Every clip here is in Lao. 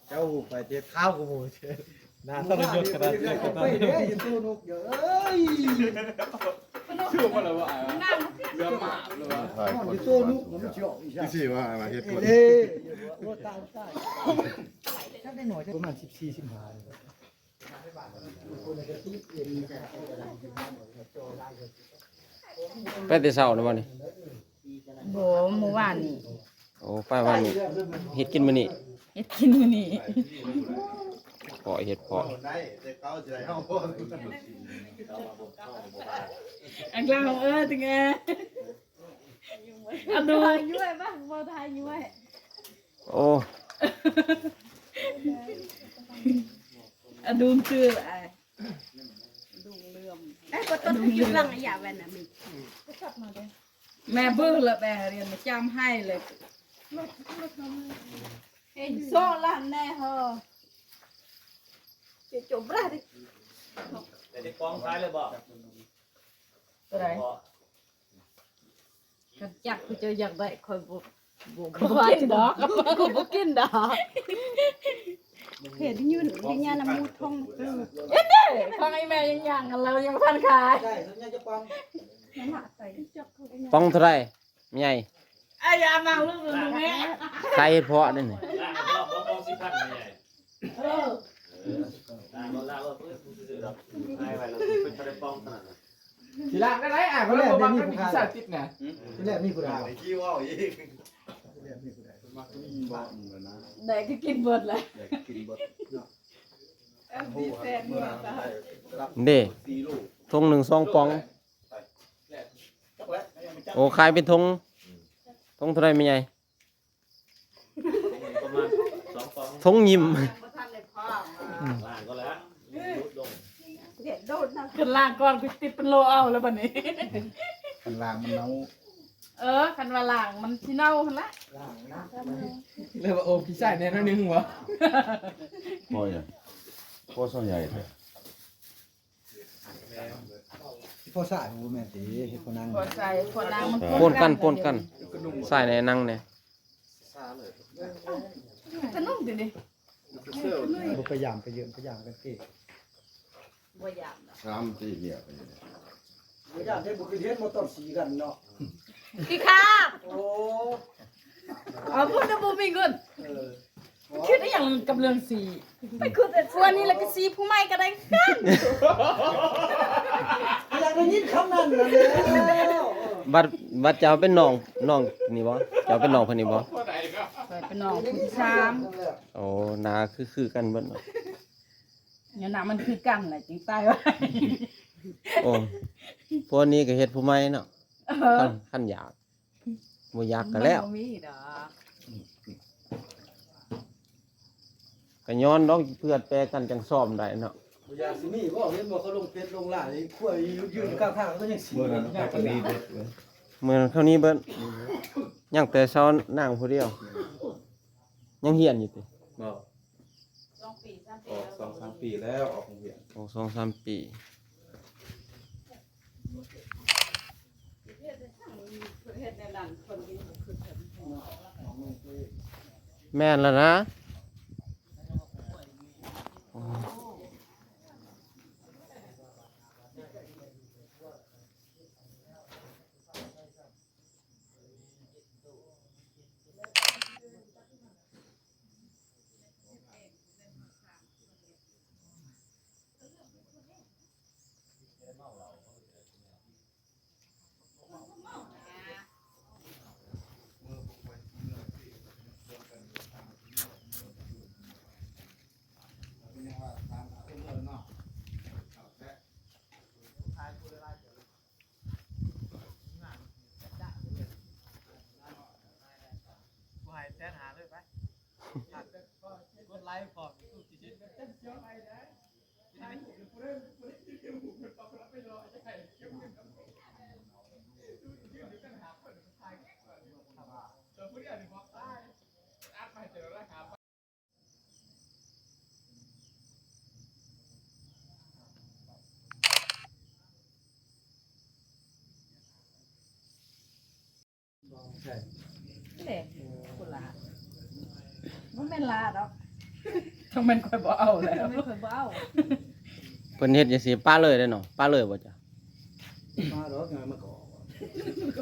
ເຈົ້າໄປເຮັດຂ່າວກັບໝູ່ ໜ້າທໍລະຍົດຂະໜາດນີ້ ໄປເດ້ ຢູ່ຕູ້ນົກ ເອີຍ ຊື່ບໍ່ລະວ່າ ເຫຼືອໝາກລະວ່າ ນອນຢູ່ຕູ້ນົກ ມັນຊິອອກອີ່ຫຍັງ ຊິວ່າເຮັດຄົນ ເອີ ໂອ້ ຕາຍ ຕາຍ ຈັກໄດ້ໜ້ອຍ ປະມານສິບສີ່ ສິບຫ້າ ໄປແຕ່ເຊົ້ານະບໍ່ນີ້? ບໍ່ ມື້ວານນີ້. ໂອ້ ໄປວານນີ້ ເຮັດກິນມື້ນີ້ ເຮັດກິນມື້ນີ້ ເພາະເຮັດເພາະ ອັນລາວ ເອີ ຕຶງແອ ອະດູ ທາຍຍ້ວຍ ບໍ່ ບໍ່ທາຍຍ້ວຍ ໂອ້ ອະດູນຊື່ ອາຍ ດຸງເຫຼື້ອມ ເອີ ບໍ່ຕ້ອງກິນຫຼັງອາຍາແວ່ນນະມີ ແມ່ເບິ່ງລະແມ່ຮຽນມາຈຳໃຫ້ເລີຍ ເຫັນໂຊລະແນ່ເຮີ ຈະຈົບລະ ແຕ່ໄດ້ປອງຂາຍເລີຍບໍ່? ຕົວໃດ? ຄັນຈັກຜູ້ເຈົ້າຢາກໄດ້ ຂ້ອຍບໍ່ ບໍ່ ຂ້ອຍບໍ່ກິນດອກ ຂ້ອຍບໍ່ກິນດອກ ເຮັດຢູ່ ຢູ່ຍານຳໝູ່ທ້ອງ ເອີ ເຮັດເດ້ ຂອງໄອ້ແມ່ຍັງຍ່າງກັນ ລາວຍັງບໍ່ທັນຂາຍ ໄດ້ ເຮົາຍັງຈະປອງ ປອງເທົ່າໃດແມ່ໃຫຍ່? ອ້າຍ ຢ່າມາເລື່ອງນີ້ແມ່ ຂາຍເຫັດເຜາະເດ້ນີ້ ປອງສິບພັນແມ່ໃຫຍ່ ເອີ ເອີ ລ້າງລົດ ລ້າງລົດ ເອີ ຜູ້ຊື້ດອກ ໃຫ້ໄວ້ແລ້ວເພິ່ນບໍ່ໄດ້ປ່ອງຂະໜາດນັ້ນ ຊິລ້າງໄດ້ໄດ໋ ອ້າຍ ເພິ່ນບໍ່ມັກໃຫ້ມີຜູ້ຊາຍຕິດນະ ທີແລກມີຜູ້ດາວ ຂີ້ເວົ້າອີກ ທີແລກມີຜູ້ໃດ ມັກມີບໍ່ ໄດ້ກໍກິນເບິດແຫຼະ ໄດ້ກໍກິນເບິດເນາະ ເອີ ມີແຟນເມືອ ເດ້ ຖົງໜຶ່ງສອງປ່ອງ ໂອ້ ຂາຍເປັນຖົງ ຖົງເທົ່າໃດແມ່ໃຫຍ່? ປະມານສອງປອງ ຖົງຍິ້ມ ບໍ່ທັນໄດ້ພໍ ອືມ ລ້າງກ່ອນແລ້ວ ເດັດໂດດນະ ຄັນລ້າງກ່ອນ ກູຕິດເປັນໂລເອົາແລ້ວບັດນີ້ ຄັນລ້າງມັນເນົ່າ ເອີ ຄັນວ່າລ້າງມັນຊິເນົ່າຫັ້ນລະ ລ້າງນະ ເລີຍວ່າ ໂອ້ ພີ່ຊາຍແດ່ໜ້ອຍໜຶ່ງບໍ່ ພໍຫຍັງ ພໍຊາວໃຫຍ່ແທ້. ພໍ່ຊາຍບໍ່ແມ່ນຕິ ເຮັດພໍ່ນາງ ພໍ່ຊາຍພໍ່ນາງມັນ ເອີ ປົນກັນ ປົນກັນ ຊາຍແດ່ນາງແດ່ ກະນຸ່ງຕິນີ້ ບໍ່ໄປຢາມໄປເຢ້ຽມໄປຢາມກັນຕິ ບໍ່ຢາມດອກ ຖາມຕິເມຍໄປຢູ່ ບໍ່ຢາມໄດ້ ບໍ່ຄືເຫັນບໍ່ຕອນສີກັນເນາະ ຂີ້ຄ້ານ ໂອ້ ເອົາ ພຸ້ນນະບໍ່ມີເງິນ ເອີ ຄິດອີ່ຫຍັງກັບເລື່ອງສີ ໄປຄິດ ຜົວນີ້ລະກະສີ ຜູ້ໃໝ່ກະໄດ້ຄືກັນ ຢາກໄດ້ຍິນຄຳນັ້ນນະແລ້ວ ບັດ ບັດເຈົ້າເປັນນ້ອງ ນ້ອງນີ້ບໍ່? ເຈົ້າເປັນນ້ອງເພິ່ນນີ້ບໍ່? ຂ້ອຍເປັນນ້ອງຜູ້ທີສາມ ໂອ້ ໜ້າຄື ຄືກັນເບິດເນາະ ຍານາມັນຄືກັນແຫຼະ ຈຶ່ງຕາຍໄວ ໂອ້ ພວກນີ້ກະເຮັດຜູ້ໃໝ່ເນາະ ເອີ ຄັນ ຄັນຢາກ ບໍ່ຢາກກະແລ້ວ ມັນບໍ່ມີດອກ ກະຍ້ອນດອກເພື່ອແປກັນຈັ່ງຊອມໄດ້ເນາະ ບໍ່ຢາກຊິມີບໍ່ ເຫັນບໍ່ເຂົາລົງເຟສລົງລາຍ ຄົວຍຢືນຢູ່ກາງທາງ ເຂົາຍັງສີ ມື້ນັ້ນເຂົາໜີເບິດເວີຍ ມື້ນັ້ນເຂົາໜີເບິດ ຍັງແຕ່ຊາວນາງຜູ້ດຽວ ຍັງຮຽນຢູ່ຕິ ບໍ່ ສອງປີສາມປີ ອອກສອງສາມປີແລ້ວ ອອກໂຮງຮຽນ ໂອ້ ສອງສາມປີ ແມ່ນລະນະ ໂອ້. ເດ້ ຜູ້ຫຼ້າ ບໍ່ແມ່ນຫຼ້າດອກ ຕ້ອງແມ່ນຂ້ອຍບໍ່ເອົາແລ້ວ ແມ່ນຂ້ອຍບໍ່ເອົາ. ເພິ່ນເຮັດຈັ່ງຊີ້ປະເລີຍເດ້ເນາະ ປະເລີຍບໍ່ຈະ? ປະດອກ ຍັງມັນກໍອອກ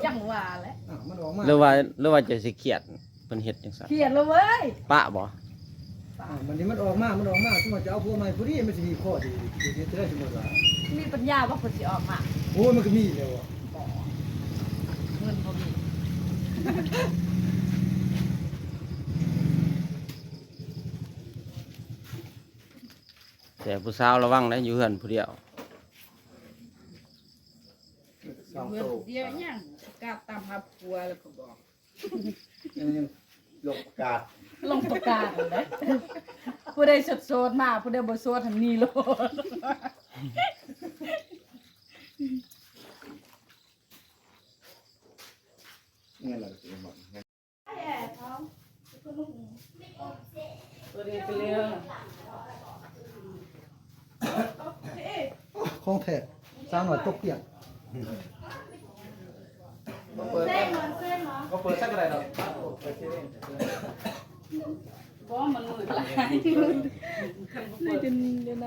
ຈັ່ງວ່າແຫຼະ. ອ້າວ ມັນອອກມາ ຫຼືວ່າ ຫຼືວ່າເຈົ້າຊິຄຽດ ເພິ່ນເຮັດຈັ່ງຊັ້ນ ຄຽດແລ້ວເວີຍ ປະບໍ່? ອ້າວ ບັດນີ້ມັນອອກມາ ມັນອອກມາ ສົມມຸດວ່າຈະເອົາຜົວໃໝ່ ຜູ້ດີມັນຊິມີຂໍ້ດີ ຊິເຮັດຈັ່ງໃດສົມມຸດວ່າ ມີປັນຍາບໍ່ເພິ່ນຊິອອກມາ? ໂອ້ຍ ມັນກໍມີແລ້ວ ບໍ່ ເງິນບໍ່ມີ. ແຕ່ຜູ້ສາວລະວັງເດ້ ຢູ່ເຮືອນຜູ້ດຽວ ຢູ່ເຮືອນຜູ້ດຽວຫຍັງ ປະກາດຕາມຫາຜົວແລ້ວກໍບອກ ຍັງລົງປະກາດ ລົງປະກາດເດ້ ຜູ້ໃດໂສດໆມາ ຜູ້ໃດບໍ່ໂສດຫັ້ນໜີໂລດ. ເງິນລະກໍຊິໝົດ. ຂອງແທ້ ສາວນ້ອຍຕົກຕຽງ ບໍ່ເປີດໃສ່ກໍໄດ້ດອກ ບໍ່ ມັນມືດຫຼາຍ ໜ້າຈະມີຢູ່ໃນ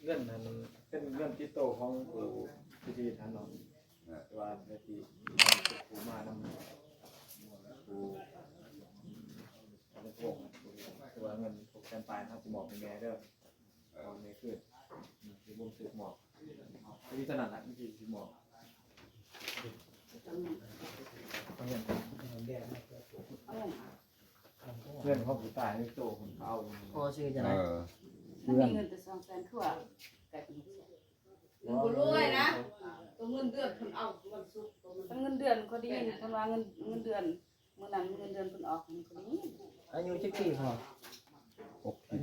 ເງິນຫັ້ນເປັນເງິນຕິດໂຕຂອງຜູ້ເສຍຊີວິດຫັ້ນເນາະ ແຕ່ວ່າໄດ້ທີ່ຜູ້ມານຳຜູ້ ແຕ່ວ່າເງິນຫົກແສນປາຍເຮົາຊິມອບໃຫ້ແມ່ເດີ ເອົາແມ່ຄືນ ທີ່ບໍ່ຖືກມອບ ມີເທົ່ານັ້ນລະທີ່ຊິມອບ ເງິນຂອງຜູ້ຕາຍໃນໂຕເພິ່ນເອົາ ພໍ່ຊື່ຈັ່ງໃດ? ເອີ ມັນມີເງິນແຕ່ສອງແສນ ຄືວ່າກາຍເປັນຫົກແສນ ມັນບໍ່ລວຍນະ ໂຕເງິນເດືອນເພິ່ນເອົາວັນສຸກ ເງິນເດືອນ ຂ້ອຍໄດ້ຍິນເພິ່ນວ່າເງິນ ເງິນເດືອນ ມື້ນັ້ນເງິນເດືອນເພິ່ນອອກ ຂ້ອຍໄດ້ຍິນ. ອາຍຸຈັກປີພໍ່? ຫົກສິບ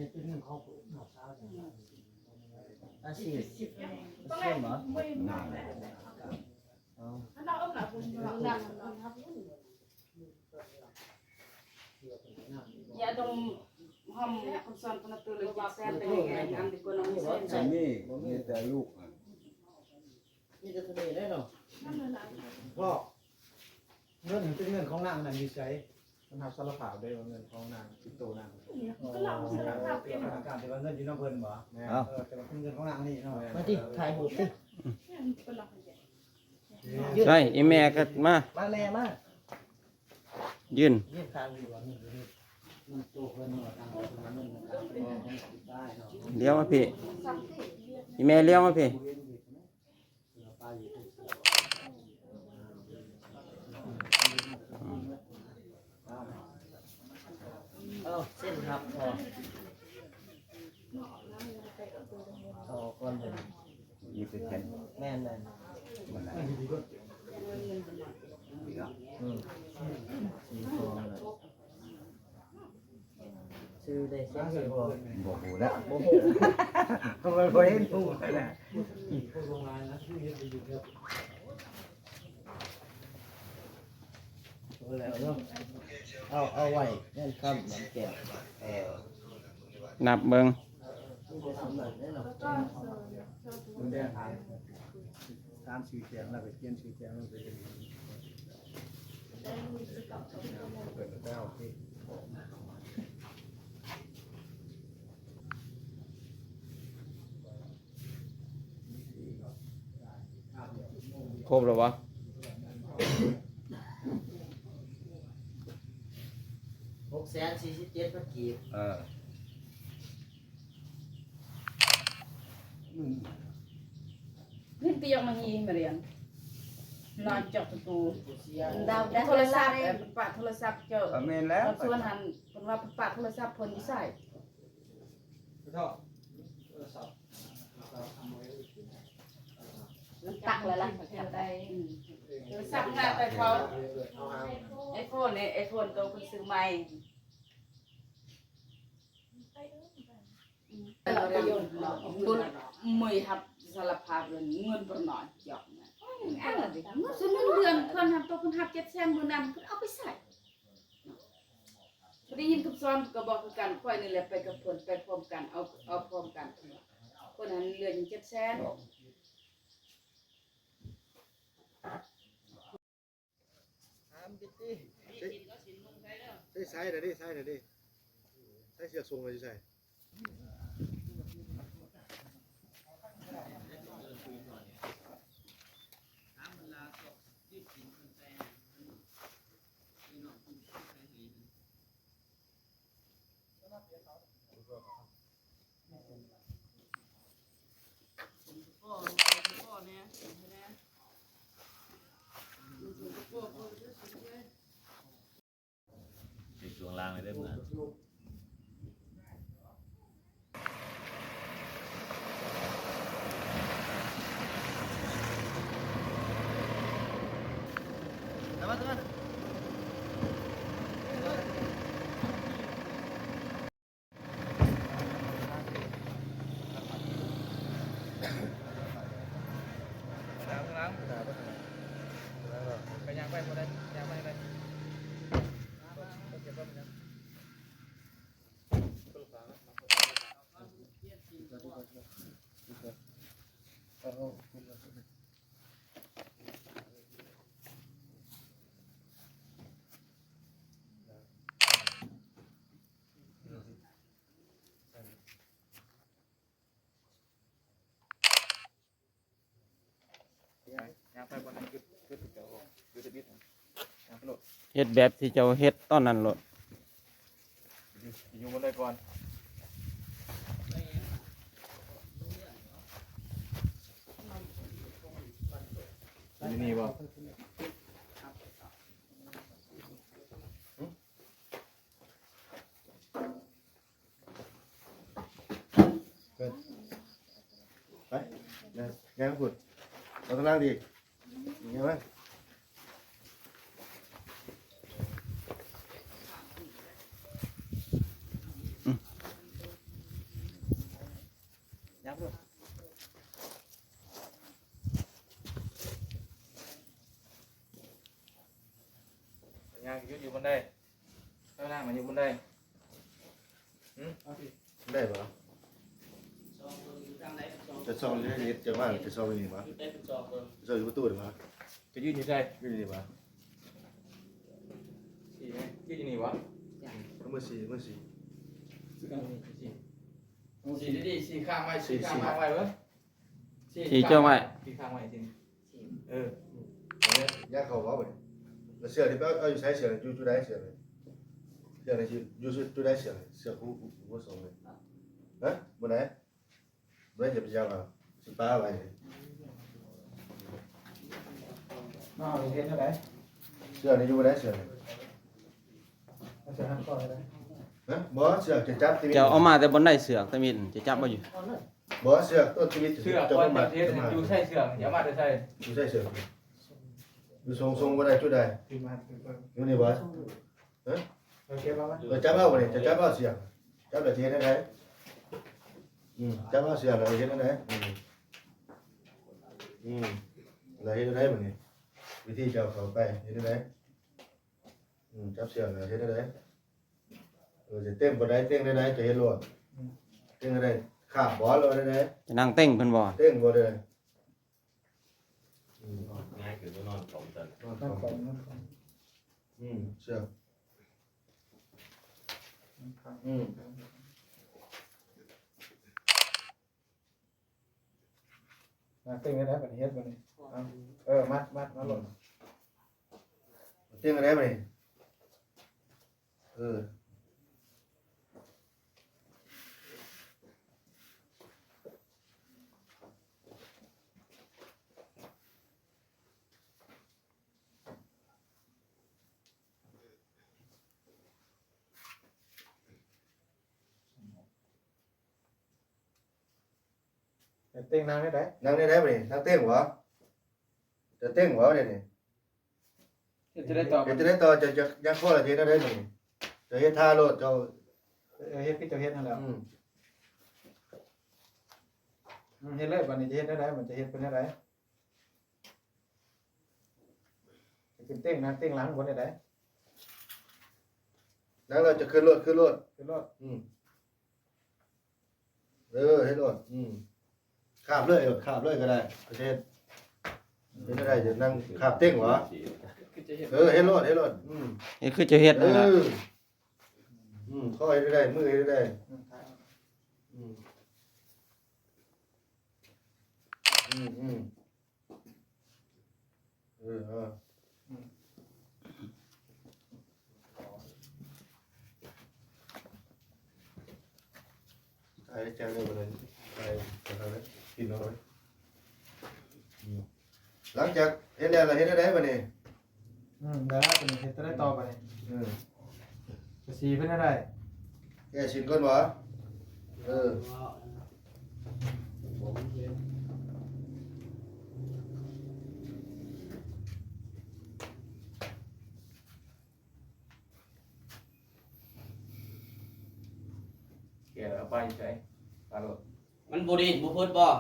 ອາຊີບ ອາຊີບບໍ່? ຢາດົມຫອມຄຳສອນພະນະຕູ ເລີຍເຈັດແສນ ເປັນຫຍັງອັນດີກວ່າໜຶ່ງແສນ ບໍ່ມີ ມີແຕ່ລູກຫັ້ນ ມີແຕ່ໂຕນີ້ແຫຼະເນາະ. ພໍ່ ເງິນເປັນເງິນຂອງນາງນັ້ນຢູ່ໃສ? ມັນຮັບສາລະພາບເດ້ວ່າເງິນຂອງນາງ ຕິດໂຕນາງ ກໍລາວສາລະພາບເອງ ການທີ່ວ່າເງິນຢູ່ນຳເພິ່ນບໍ່? ແມ່ນ ເອີ ແຕ່ວ່າເປັນເງິນຂອງນາງນີ້ເນາະ. ມາຕິ ຖ່າຍຮູບຕິ ໃຊ່ ອີ່ແມ່ກໍມາ ມາແມ່ມາ ຢືນ ຢືນຂ້າງນີ້ວ່າເງິນຢູ່ນີ້ ມັນໂຕເພິ່ນວ່າທາງເພິ່ນວ່າເງິນມັນຕາຍເນາະ. ລ້ຽວມາພີ້ ອີ່ແມ່ລ້ຽວມາພີ້. ເອົາເຊັນຮັບພໍ ຕໍ່ກ່ອນເດີ ມີແຕ່ແຂນ ແມ່ນໆ ມັນນະ ອືມ ຊື່ໄດ້ເຊັນຊື່ບໍ່? ບໍ່ຮູ້ແລ້ວ ບໍ່ຮູ້ ມັນບໍ່ເຫັນຮູ້ນະ. ເອົາ ເອົາໄວ້ນັ້ນຄຳນຳແກ້ວ ເອີ ນັບເບິ່ງ ມີແຕ່ສ່ຳນັ້ນເດ້ເນາະ ຖາມຊື່ແຈ້ງ ແລ້ວກໍຂຽນຊື່ແຈ້ງລົງໄປເລີຍ. ຄົບແລ້ວບໍ່? ຫົກແສນສີ່ສິບເຈັດພັນກີບ ເອີ. ເພິ່ນໄປຢອກມາຮີມາຮຽນ ນອນຈອກປະຕູ ດາວ ໂທລະສັບ ເອີ ເພິ່ນປະໂທລະສັບເຈົ້າ ເອີ ແມ່ນແລ້ວ ຕອນຊວນຫັ້ນ ເພິ່ນວ່າເພິ່ນປະໂທລະສັບເພິ່ນຢູ່ໃສ? ມັນຕັກແລ້ວລະ ໄດ້ ອືມ ໂທລະສັບໜ້າໄປເຂົາ ໄອໂຟນນີ້ ໄອໂຟນໂຕເພິ່ນຊື້ໃໝ່. ອືມ ເອີ ເງິນເນາະ ເງິນ ເມຍຮັບສາລະພາບເລີຍ ເງິນບໍ່ນ້ອຍຈອກນະ ອັນນັ້ນເດ້ ເງິນເດືອນເພິ່ນຫັ້ນ ໂຕເພິ່ນຮັບເຈັດແສນມື້ນັ້ນ ເພິ່ນເອົາໄປໃຊ້. ໄດ້ຍິນຄຳສອນກໍບອກຄືກັນ ຂ້ອຍນີ້ແຫຼະໄປກັບເພິ່ນ ໄປພ້ອມກັນ ເອົາ ເອົາພ້ອມກັນ ເພິ່ນວ່າ ເພິ່ນຫັ້ນເຫຼືອຢູ່ເຈັດແສນ. ເນາະ ໃຊ້ ໃຊ້ນະເດ້ ໃຊ້ນະເດ້ ໃຊ້ເຊືອກສົ່ງນະຢູ່ໃສ? ໃນຊ່ວງລ່າງເລີຍເດີເມືອງ. ໄປຍ່າງໄປບໍ່ໄດ້ ຍ່າງໄປໄດ້ เฮ็ดแบบที่เจ้าเฮ็ดตอนนั้นโลด อยู่บนใดก่อน อยู่นี่บ่ ไป ย่างพุ้น เอาตารางดี ย่างมา ย่างพุ้น ย่างอยู่ อยู่บนใด ข้างล่างมันอยู่บนใด หึ ได้บ่ จะซ่องอยู่ในเน็ต จะว่าจะซ่องอยู่นี่บ่ จะซ่องอยู่ประตูนี่บ่ จะยืนอยู่ใส ยืนอยู่นี่บ่ สิยืนอยู่นี่บ่ เบอร์สี่ เบอร์สี่ สิ สิ สิ สิ สิ ข้างไว้ สิ สิ ข้างไว้เบิ่ง สิ สิจ้องไว้ สิ ข้างไว้สิ เออ ย่าเข้าบ่บัดนี้ แล้วเสื้อนี่ไปเอา เอาอยู่ไส เสื้ออยู่จุดใด เสื้อนี่ เสื้อนี่อยู่ อยู่จุดใด เสื้อนี่ เสื้อผู้ ผู้ ผู้ส่งนี่ ฮะ บ่ได้ บ่ได้ จะไปเอา สิปาไว้นี่ มาเอาเฮ็ดจั่งใด เสื้อนี่อยู่บ่ได้ เสื้อนี่ เอาเสื้อหันก่อนก็ได้ ฮะ บ่ เสื้อจะจับที่ เจ้าเอามาแต่บ่ได้เสื้อ ตะมิดจะจับบ่อยู่ บ่ เสื้อต้นชีวิต เสื้อ เจ้า ก่อน มา จะเฮ็ด จะมา อยู่ใส่เสื้อ อย่ามาแต่ใส่ อยู่ใส่เสื้อ อยู่ส่ง ส่งบ่ได้จุดใด ที่มาคือเพิ่น อยู่นี่บ่ ฮะ เอาเก็บเอาไว้ เออ จับเอาบ่นี่ จะจับเอาเสื้อ จับแล้วสิเฮ็ดจั่งใด อืม จับเอาเสื้อแล้วเฮ็ดจั่งใด อืม อืม แล้วเฮ็ดจั่งใดบัดนี้ วิธีเจ้าเข้าไปเฮ็ดจั่งใด อืม จับเสื้อแล้วเฮ็ดจั่งใด เออ จะเต็งบ่ได้ เต็งได้ จะเฮ็ดโลด เต็งได้ ขาบบ่ หรือว่าได้ จะนั่งเต็งเพิ่นบ่ เต็งบ่ได้ อืม ง่ายคือบ่นอนของซั่น นอนของ นอนของ อืม เสื้อ อืม มาเต็งได้แล้วบัดนี้ เฮ็ดบัดนี้ เอา เออ มัด มัด มาโลด เต็งได้บัดนี้ เออ เต็งนั่งได้ได๋ นั่งได้ได๋บัดนี้ นั่งเต็งบ่ จะเต็งบ่เดี๋ยวนี้ เฮ็ดจั่งใดต่อ เฮ็ดจั่งใดต่อ จะ จะ จะขอแล้วสิเฮ็ดจั่งใด๋บัดนี้ จะเฮ็ดท่าโลด เจ้า เออ เฮ็ดคือเจ้าเฮ็ดนั่นแหละ อืม อืม เฮ็ดเลยบัดนี้ จะเฮ็ดจั่งใด๋ มันจะเฮ็ดเป็นจั่งใด๋ จะขึ้นเต็งหน้าเต็งหลังบ่ได้ได๋ นั่งแล้วจะขึ้นโลด ขึ้นโลด ขึ้นโลด อืม เออ เฮ็ดโลด อืม คาบเลย คาบเลยก็ได้ ประเทศ เป็นจั่งใด๋ จะนั่งคาบเต็งหวา คือจะเฮ็ด เออ เฮ็ดโลด เฮ็ดโลด อืม เฮ็ดคือเจ้าเฮ็ดนั่นล่ะ เออ ອືມ ຂໍ້ເຮັດໄດ້ ມືເຮັດໄດ້ ອືມ ອືມ ອືມ ເອີ ເອີ ອືມ ໄປແຈ້ງເລີຍ ໄປ ກິນເອົາເລີຍ ອືມ ຫຼັງຈາກເຮັດແລ້ວ ແລ້ວເຮັດແນວໃດບາດນີ້? ອືມ ໄດ້ລະ ບາດນີ້ເຮັດແນວໃດຕໍ່ບາດນີ້? ເອີ ກະສີເປັນແນວໃດ? ແກ້ສິນກ່ອນຫວາ? ເອີ ແກ້ແລ້ວເອົາປາຢູ່ໃສ? ປາໂລດ ມັນບໍ່ດີ ບໍ່ເພີດບໍ່?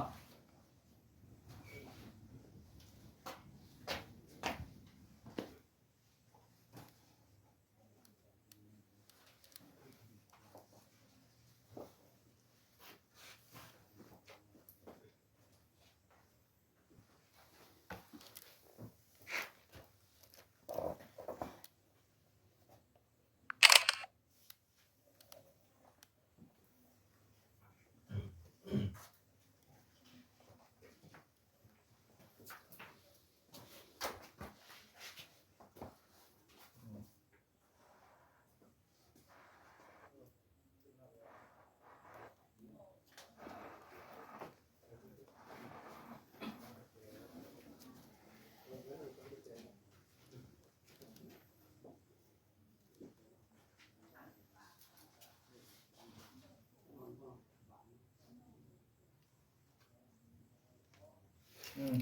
ອືມ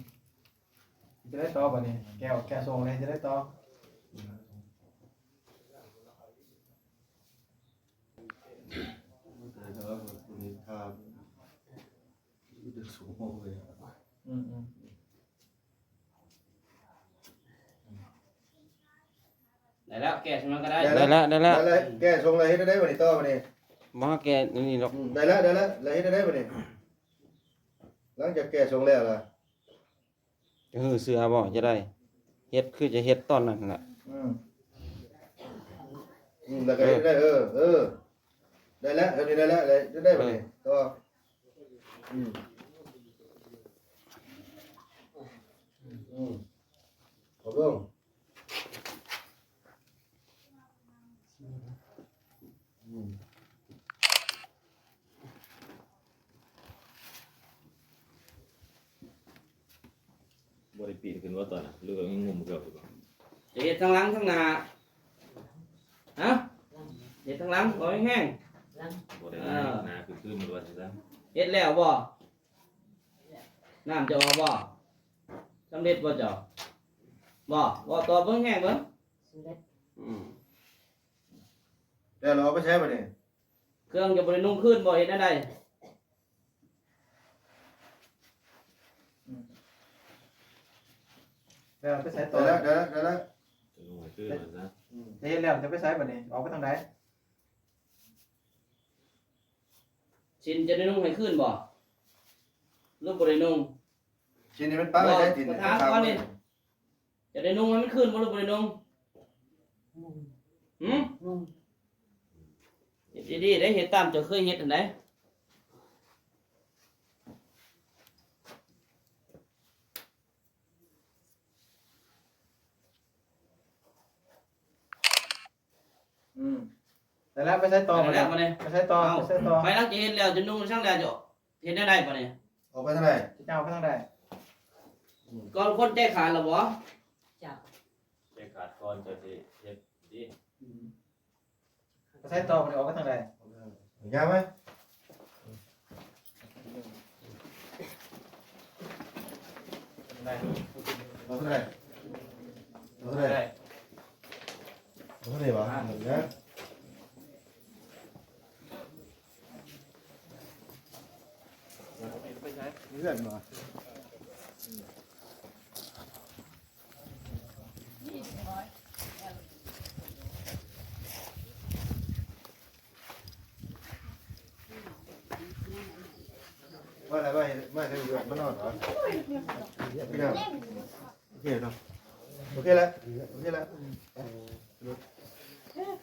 ຈະໄດ້ຕໍ່ບາດນີ້ ແກ້ວ ແກ້ວຊົງເລີຍ ຈະໄດ້ຕໍ່. ອືມ ອືມ ໄດ້ແລ້ວ ແກ້ຊົງນັ້ນກະໄດ້ ໄດ້ແລ້ວ ໄດ້ແລ້ວ ໄດ້ແລ້ວ ແກ້ຊົງແລ້ວ ເຮັດແນວໃດບາດນີ້ ຕໍ່ບາດນີ້? ບໍ່ ແກ້ອັນນີ້ດອກ ອືມ ໄດ້ແລ້ວ ໄດ້ແລ້ວ ແລ້ວເຮັດແນວໃດບາດນີ້? ຫຼັງຈາກແກ້ຊົງແລ້ວລະ ຈະຮືເສືອບໍ່ ຈະໄດ້ເຮັດຄືຈະເຮັດຕອນນັ້ນແຫຼະ. ອືມ ອືມ ແລ້ວກະເຮັດໄດ້ ເອີ ເອີ ໄດ້ແລ້ວ ເອີ ໄດ້ແລ້ວ ໄດ້ບາດນີ້ ຕໍ່ ອືມ ອືມ ຂອບລົງ. ອືມ ບໍ່ໄດ້ປີນຂຶ້ນບໍ່ຕອນນັ້ນ ຫຼືວ່າງຸ້ມເກືອບຢູ່ບໍ່? ຈະເຮັດທັງຫຼັງທັງໜ້າ ຮະ? ເຮັດທັງຫຼັງ ເອົາແຮງໆ ບໍ່ໄດ້ ອ່າ ໜ້າຄືຄືນວ່າຊັ້ນ. ເຮັດແລ້ວບໍ່? ນ້ຳຈະອອກບໍ່? ສຳເລັດບໍ່ເຈົ້າ? ບໍ່ ບໍ່ ຕອບເບິ່ງແຮງເບິ່ງ. ສຳເລັດ ອືມ ແລ້ວເອົາໄປໃສບາດນີ້? ເຄື່ອງຈະບໍ່ໄດ້ນຸ່ງຄືນບໍ່ ເຮັດແນວໃດ? ອືມ ແລ້ວໄປໃສຕໍ່? ໄດ້ແລ້ວ ໄດ້ແລ້ວ ໄດ້ແລ້ວ ຈະເຮັດແລ້ວຈະໄປໃສບາດນີ້? ອອກໄປທາງໃດ? ຊິນຈະໄດ້ນຸ່ງໃຫ້ຄືນບໍ່ ຫຼືບໍ່ໄດ້ນຸ່ງ? ຊິນນີ້ມັນປະໄວ້ໃສ? ຊິນ ຖາມກ່ອນນີ້ ຈະໄດ້ນຸ່ງໃຫ້ມັນຄືນບໍ່ ຫຼືບໍ່ໄດ້ນຸ່ງ? ຫືມ? ນຸ່ງ ເຮັດດີໆ ໄດ້ເຮັດຕາມເຈົ້າເຄີຍເຮັດຫັ້ນໃດ. ອືມ ໄດ້ແລ້ວ ໄປໃສຕໍ່ບາດນີ້? ໄປໃສຕໍ່? ເອົ້າ ໄປໃສຕໍ່? ໄປຫຼັງຈາກເຮັດແລ້ວ ຈະນຸ່ງທາງໃດ ຈະເຮັດແນວໃດບາດນີ້? ອອກໄປທາງໃດ? ຈະເຈົ້າໄປທາງໃດ? ອືມ ກ່ອນຄົນໃຈຂາດແລ້ວບໍ່? ເຈົ້າ ໃຈຂາດກ່ອນ ເຈົ້າຊິເຮັດດີ. ອືມ ໄປໃສຕໍ່ບາດນີ້? ອອກໄປທາງໃດ? ຍາວໄປ. ເອົາເທົ່າໃດ? ເອົາເທົ່າໃດ? ເອົາເທົ່າໃດຫວາ? ເລື່ອນຫວາ? ວ່າແລ້ວ ວ່າໃຫ້ມາໃສ່ເຮືອນມານອນເນາະ ພີ່ນ້ອງ. ໂອເຄເນາະ ໂອເຄແລ້ວ ໂອເຄແລ້ວ.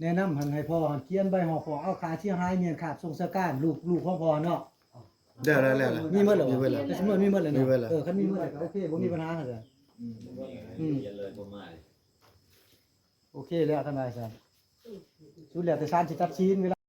ແນະນຳຫັ້ນໃຫ້ພໍ່ຫັ້ນຂຽນໃບຮ້ອງຟ້ອງ ເອົາຄ່າເສຍຫາຍ ແມ່ນຄາບສົ່ງສາຍກາງ ລູກ ລູກຂອງພໍ່ເນາະ. ແລ້ວ ແລ້ວ ແລ້ວ ມີໝົດແລ້ວບໍ່? ມີເບິດແລ້ວ ມີໝົດແລ້ວເນາະ. ມີເບິດແລ້ວ ເອີ ຄັນມີໝົດແລ້ວກໍໂອເຄ ບໍ່ມີບັນຫາຊັ້ນ. ອືມ ອືມ ໂອເຄແລ້ວ ຄັນວ່າຊັ້ນ ສຸດແລ້ວແຕ່ສານຊິຕັດສິນເວລາ